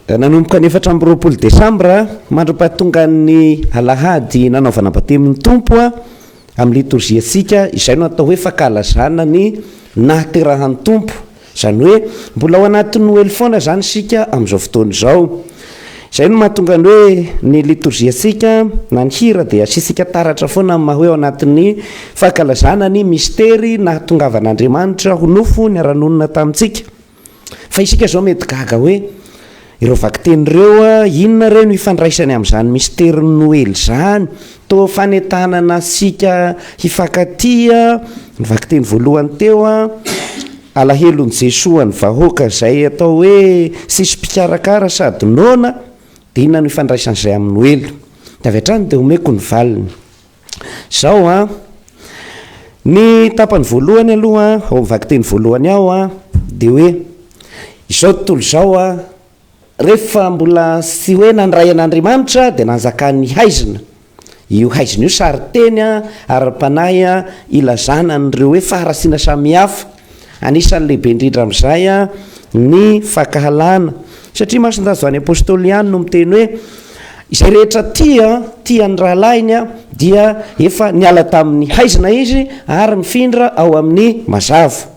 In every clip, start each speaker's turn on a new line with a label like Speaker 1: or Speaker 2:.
Speaker 1: Nanomboka ny 24 desambra mandra-pahatongan'ny alahady nanaovana batemy ny Tompo amin'ny litorziantsika, izay no atao hoe fankalazana ny nahaterahan'ny Tompo. Izany hoe mbola ao anatin'ny Noely foana izany isika amin'izao fotoana izao. Izay no mahatonga ny hoe ny litorziantsika na ny hira dia asiantsika taratra foana amin'ny maha hoe ao anatin'ny fankalazana ny mistery nahatongavan'Andriamanitra ho nofo niara-nonina tamintsika. Fa isika izao mety gaga hoe, ireo vakiteny ireo, inona re no ifandraisany amin'izany misterin'ny Noely izany? Toa fanentanana antsika hifankatia ny vakiteny voalohany teo, alahelon'i Jesoa ny vahoaka izay atao hoe tsisy mpikarakara sady noana, dia inona no ifandraisan'izay amin'ny Noely? Dia avy hatrany dia omeko ny valiny. Izao an, ny tapany voalohany aloha ao amin'ny vakiteny voalohany ao an, dia hoe izao tontolo izao an, rehefa mbola tsy hoe nandray an'Andriamanitra dia nanjakan'ny haizina. Io haizina io sarin-teny ara-panahy ilazana an'ireo hoe faharatsiana samihafa. Anisan'ny lehibe indrindra amin'izay ny fankahalana. Satria Masindahy Joany Apostoly ihany no miteny hoe, Izay rehetra tia, tia ny rahalahiny dia efa niala tamin'ny haizina izy ary mifindra ao amin'ny mazava.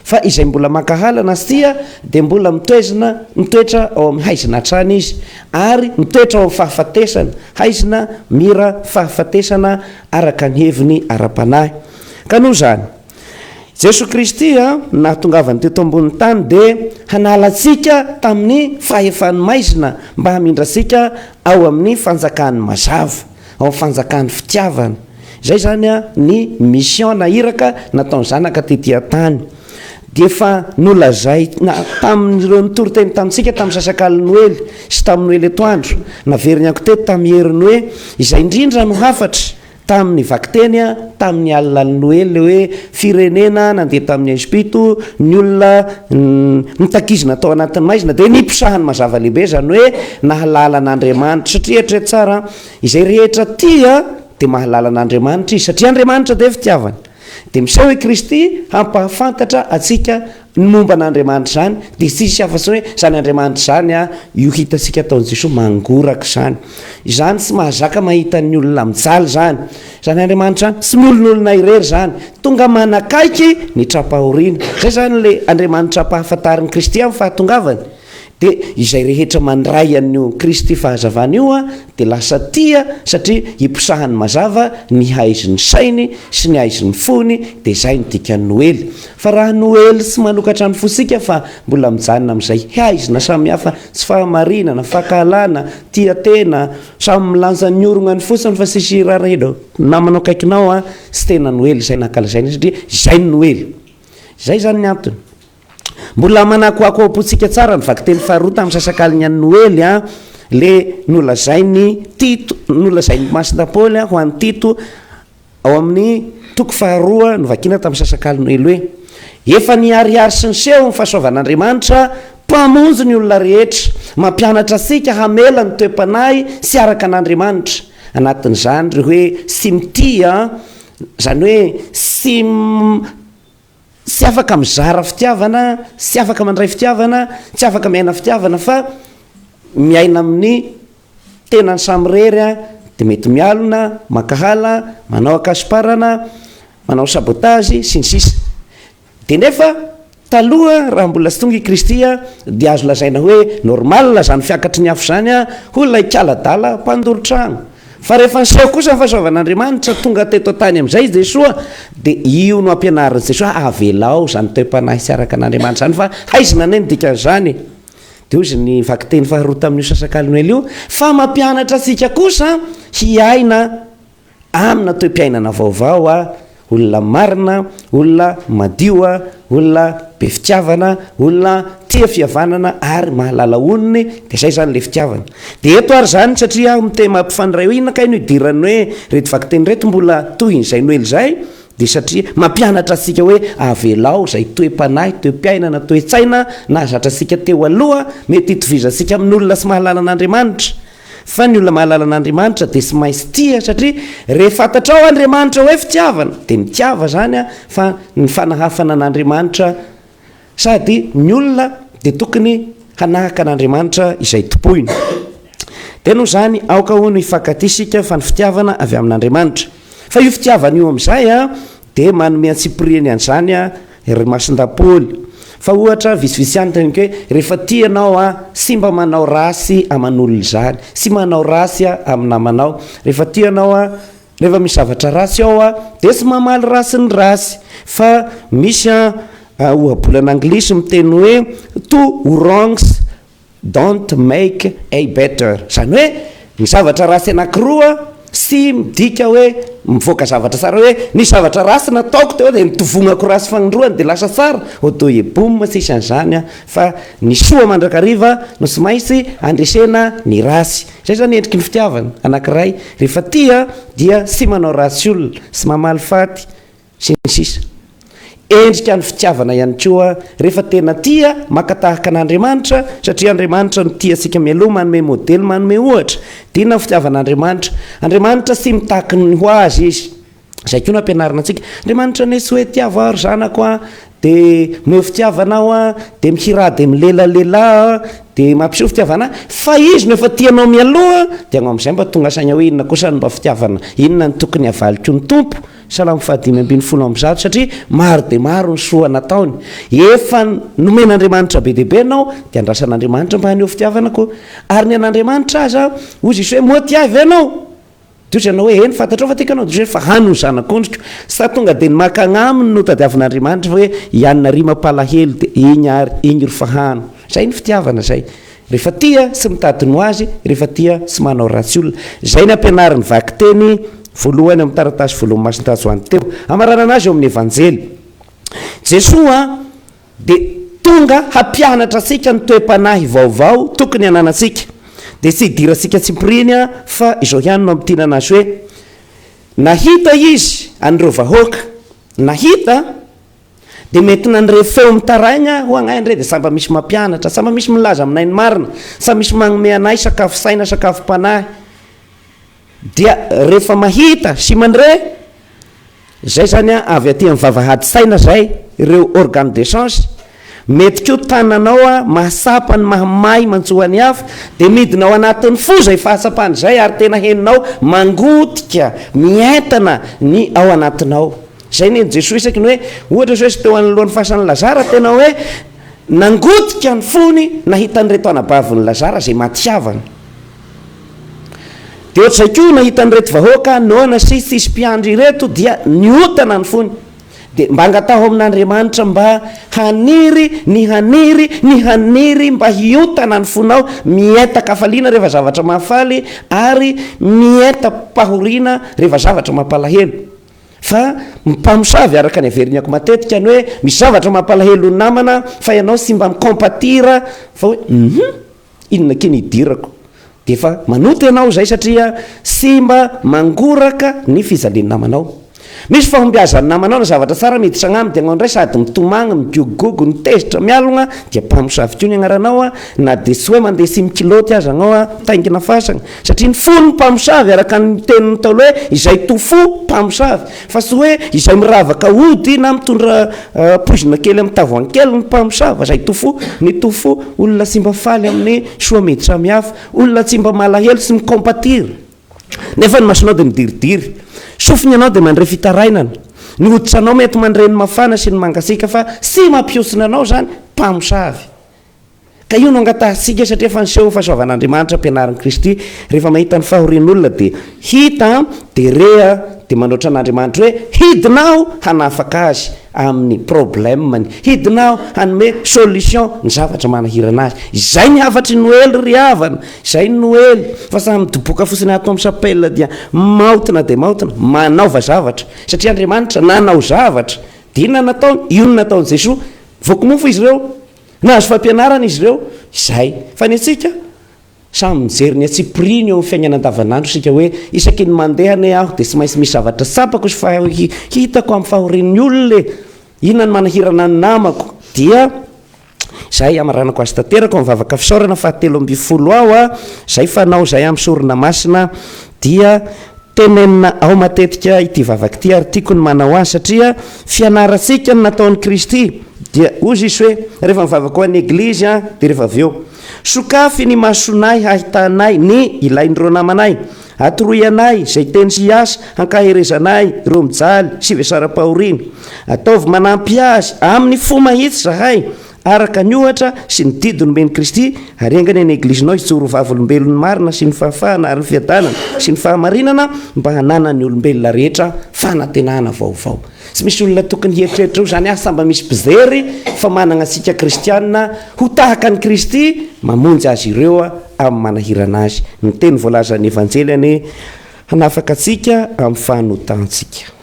Speaker 1: Fa izay mbola mankahala na tsy tia dia mbola mitoezina, mitoetra ao amin'ny haizina hatrany izy, ary mitoetra ao amin'ny fahafatesana, haizina mira fahafatesana araka ny heviny ara-panahy. Ka noho izany, Jesoa Kristy nahatongavany teto ambonin'ny tany dia hanala antsika tamin'ny fahefan'ny maizina mba hamindra antsika ao amin'ny fanjakan'ny mazava, ao amin'ny fanjakan'ny fitiavana. Izay izany ny mission na iraka nataon'ny Zanaka tety an-tany. Dia efa nolazaina tamin'ireo nitory teny tamintsika tamin'ny sasakalin'ny Noely sy tamin'ny Noely atoandro, naveriny ihany koa teto tamin'ny heriny hoe izay indrindra no hafatra Tamin'ny vakiteny tamin'ny alina Noely ilay hoe firenena nandeha tamin'ny haizim-pito, ny olona notakizina tao anatin'ny maizina dia niposahany mazava lehibe, izany hoe nahalala an'Andriamanitra. Satria eritrereto tsara, izay rehetra tia dia mahalala an'Andriamanitra izy, satria Andriamanitra dia fitiavana. Dia miseho i Kristy hampahafantatra antsika Ny momba an'Andriamanitra izany dia tsy hisy afa-tsy hoe izany Andriamanitra izany an, io hitantsika ataon'i Jesoa mangoraka izany. Izany tsy mahazaka mahita ny olona mijaly izany. Izany Andriamanitra izany tsy miolonolona irery izany. Tonga manakaiky ny tra-pahoriana. Izay izany ilay Andriamanitra ampahafantarin'i Kristy amin'ny fahatongavany. Dia izay rehetra mandray an'io Kristy fahazavana io dia lasa tia satria iposahany mazava ny haizin'ny sainy sy ny haizin'ny fony dia izay no dikan'ny Noely. Fa raha Noely tsy manokatra ny fontsika fa mbola mijanona amin'izay haizina samihafa tsy fahamarinana, fankahalana, tia tena, samy milanja ny orognany fotsiny fa tsisy irarahina namanao akaikinao an, tsy tena Noely izay nankalazaina satria izay ny Noely. Izay izany ny antony. Mbola manakoako ao am-pontsika tsara ny vakiteny faharoa tamin'ny sasakalin'ny an'ny Noely an, le nolazain'i Tito, nolazain'i Masina Paoly ho an'i Tito ao amin'ny toko faharoa novakina tamin'ny sasakalin'ny Noely hoe, Efa niharihary sy niseho ny fahasoavan'Andriamanitra Mpamonjy ny olona rehetra, mampianatra antsika hamela ny toe-panahy sy araka an'Andriamanitra. Anatin'izany ry hoe sy mitia, izany hoe sy Tsy afaka mizara fitiavana, tsy afaka mandray fitiavana, tsy afaka miaina fitiavana fa miaina amin'ny tenany samirery dia mety mialona, mankahala, manao ankasiparana, manao sabotage sy ny sisa. Dia nefa taloha raha mbola tsy tonga i Kristy dia azo lazaina hoe normal izany fiakatry ny afo izany hoy ilay kala adala mpandoro trano. Fa rehefa niseho kosa ny fahasoavan'Andriamanitra tonga teto an-tany amin'izay i Jesoa, dia io no ampianarin'i Jesoa, avelao izany toe-panahy tsy araka an'Andriamanitra izany fa haizina anie ny dikan'izany e! Dia hoy izy ny vakiteny faharoa tamin'io sasakalin'ny Noely io, fa mampianatra antsika kosa hiaina amina toe-piainana vaovao Olona marina, olona madio, olona be fitiavana, olona tia fihavanana ary mahalala onony, dia izay izany ilay fitiavana. Dia eto ary izany satria aho miteny mampifandray hoe inona kay no idiran'ny hoe ireto vakiteny ireto mbola tohin'izay Noely izay, dia satria mampianatra antsika hoe avelao izay toe-panahy, toe-piainana, toe-tsaina nahazatra antsika teo aloha mety hitovizantsika amin'olona tsy mahalala an'Andriamanitra. Fa ny olona mahalala an'Andriamanitra dia tsy maintsy tia satria rehefa fantatrao Andriamanitra hoe fitiavana dia mitiava zany a, fa ny fanahafana an'Andriamanitra sady ny olona dia tokony hanahaka an'Andriamanitra izay tompoina. Dia noho izany, aoka hono hifankatia isika fa ny fitiavana avy amin'Andriamanitra. Fa io fitiavana io amin'izay dia manome antsipiriany an'izany ry Masindahy Paoly. Fa ohatra vitsivitsy ihany teneniko hoe rehefa tia ianao sy mba manao ratsy aman'olona izany, sy manao ratsy amin'ny namanao. Rehefa tia ianao, rehefa misy zavatra ratsy ao dia tsy mamaly ratsy ny ratsy. Fa misy ohabolana anglisy miteny hoe two wrongs Don't make a better. Izany hoe ny zavatra ratsy anankiroa sy midika hoe mivoaka zavatra tsara hoe ny zavatra ratsy nataoko teo dia nitovognako ratsy fanindroany dia lasa tsara, odoye boum tsisy an'izany an, fa ny soa mandrakariva no tsy maintsy andresena ny ratsy. Izay izany endriky ny fitiavana anankiray, rehefa tia dia tsy manao ratsy olona, tsy mamaly faty, sy ny sisa Endrika ny fitiavana ihany koa rehefa tena tia maka tahaka an'Andriamanitra satria Andriamanitra no tia antsika mialoha manome modely manome ohatra dia inona ny fitiavan'Andriamanitra? Andriamanitra tsy mitaky ny ho azy izy izay koa no ampianarina antsika Andriamanitra anie tsy hoe tiavo aho ry zanako a dia omeo fitiavana aho a dia mihirà dia milelalelà a dia mampiseho fitiavana ahy fa izy no efa tia anao mialoha dia anao amin'izay mba tonga saina hoe inona kosa no mba fitiavana inona no tokony havaliko ny Tompo Salamo fahadimy 115, satria maro dia maro ny soa nataony. Efa nomen'Andriamanitra be dia be ianao, dia andrasan'Andriamanitra mba haneho fitiavana koa. Ary ny an'Andriamanitra aza, hoy Jesoa hoe, moa tia ahy ve ianao? Dia hoy ianao hoe, eny, fantatrao fa tiako ianao. Dia hoy Jesoa hoe, fa hano ny zanak'ondriko. Sa tonga dia ny maka agnaminy no tadiavin'Andriamanitra fa hoe, i Anna ry mampalahelo, dia iny ary, iny ry fahano. Izay ny fitiavana izay. Rehefa tia tsy mitady ny ho azy, rehefa tia tsy manao ratsy olona. Izay ny ampianarin'ny vakiteny voalohany amin'ny taratasy voalohan'i Masindahy Joany teo. Amaranana azy eo amin'ny Evanjely. Jesoa dia tonga hampianatra antsika ny toe-panahy vaovao tokony hananantsika. Dia tsy hidirantsika tsipiriany fa izao ihany no amintinana azy hoe, nahita izy an'ireo vahoaka, nahita, Dia mety nandre feo mitaraigna ho agnay ndre dia sa mba misy mampianatra, sa mba misy milaza aminay ny marina, sa misy magnome anay sakafo saina, sakafom-panahy. Dia rehefa mahita sy mandre, zay zany an, avy aty amin'ny vavahady saina zay, ireo organes de sens, mety koa tananao an, mahatsapa ny mahamay manjo an'ny hafa, dia midina ao anatin'ny fo zay fahatsapana izay ary tena henonao mangotika, mientana ny ao anatinao. Izay nen'i Jesoa isaky ny hoe, ohatra izao izy teo anoloan'ny fasan'i Lazara, tena hoe nangotika ny fony nahita an'ireto anabavin'i Lazara izay maty havana. Dia ohatr'izay koa nahita an'ireto vahoaka noana sy tsisy mpiandry ireto dia niotana ny fony. Dia mba angataho amin'Andriamanitra mba haniry ny haniry ny haniry mba hiotana ny fonao, mientan-kafaliana rehefa zavatra mahafaly ary mientam-pahoriana rehefa zavatra mampalahelo. Fa mpamosavy araka ny averinako matetika ny hoe misy zavatra mampalahelo ny namana fa ianao tsy mba mi-compatir fa hoe hum inona akia ny idirako dia efa manota ianao izay satria tsy mba mangoraka ny fijalian'ny namanao. Misy fahombiazan'ny namanao na zavatra tsara miditra agnaminy dia ianao indray sady mitomagny, migogogogo, mitezitra, mialogna dia mpamosavy koa ny agnaranao na dia tsy hoe mandeha tsy mikilaoty aza agnao mitaingina fasagna. Satria ny fon'ny mpamosavy araka ny tenin'ny Ntaolo hoe izay to fo mpamosavy fa tsy hoe izay miravaka ody na mitondra poizina kely amin'ny tavoahangy kely ny mpamosavy fa izay to fo. Ny to fo olona tsy mba faly amin'ny soa mety samihafa, olona tsy mba malahelo sy mi-compatir nefa ny masonao dia midiridiry, sofiny ianao dia mandre fitarainana, ny hoditranao mety mandre ny mafana sy ny mangasiaka fa tsy mampihontsina anao izany, mpamosavy. Ka io no angatahantsika satria efa niseho ny fahasoavan'Andriamanitra ampianarin'i Kristy, rehefa mahita ny fahorian'olona dia hita dia re dia manoatra an'Andriamanitra hoe hidina aho hanafaka azy amin'ny problème-ny, hidina aho hanome solution ny zavatra manahirana azy. Izay ny hafatry ny Noely ry havana, izay ny Noely, fa samy midoboka fotsiny ato amin'ny chapelle dia maotina dia maotina, manaova zavatra satria Andriamanitra nanao zavatra, dia inona nataony? Io no nataon'i Jesoa, voky mofo izy ireo, Nahazo fampianarana izy ireo, izay. Fa ny antsika, samy mijery ny antsipiriany eo amin'ny fiainana andavanandro isika hoe, isaky ny mandeha anie aho dia tsy maintsy misy zavatra tsapako sy hitako amin'ny fahorian'ny olona e! Inona no manahirana ny namako? Dia izay hamaranako azy tanteraka ao amin'ny vavaka fisaorana fahatelo 13 ao, izay fanao izay amin'ny sorona masina dia tenenina ao matetika ity vavaka ity ary tiako ny manao azy satria fianarantsika ny nataon'i Kristy. Dia hozy izy hoe, rehefa mivavaka ho an'ny Eglizy an, dia rehefa avy eo, Sokafy ny masonay hahitanay ny ilain'ireo namanay. Atoroy anay izay teny sy asa hankaherezanay ireo mijaly sy vesaram-pahoriana. Ataovy manampy azy amin'ny fo mahitsy izahay, araka ny ohatra sy ny didy nomen'i Kristy, ary enga anie ny Eglizinao hijoro ho vavolombelon'ny marina sy ny fahafahana ary ny fiadanana sy ny fahamarinana mba hananan'ny olombelona rehetra fanantenana vaovao. Tsy misy olona tokony hieritreritra io izany asa mba misy mpijery fa managna antsika kristiana ho tahaka an'i Kristy mamonjy azy ireo amin'ny manahirana azy. Ny teny voalazan'ny Evanjely anie hanafaka antsika amin'ny fahanotantsika.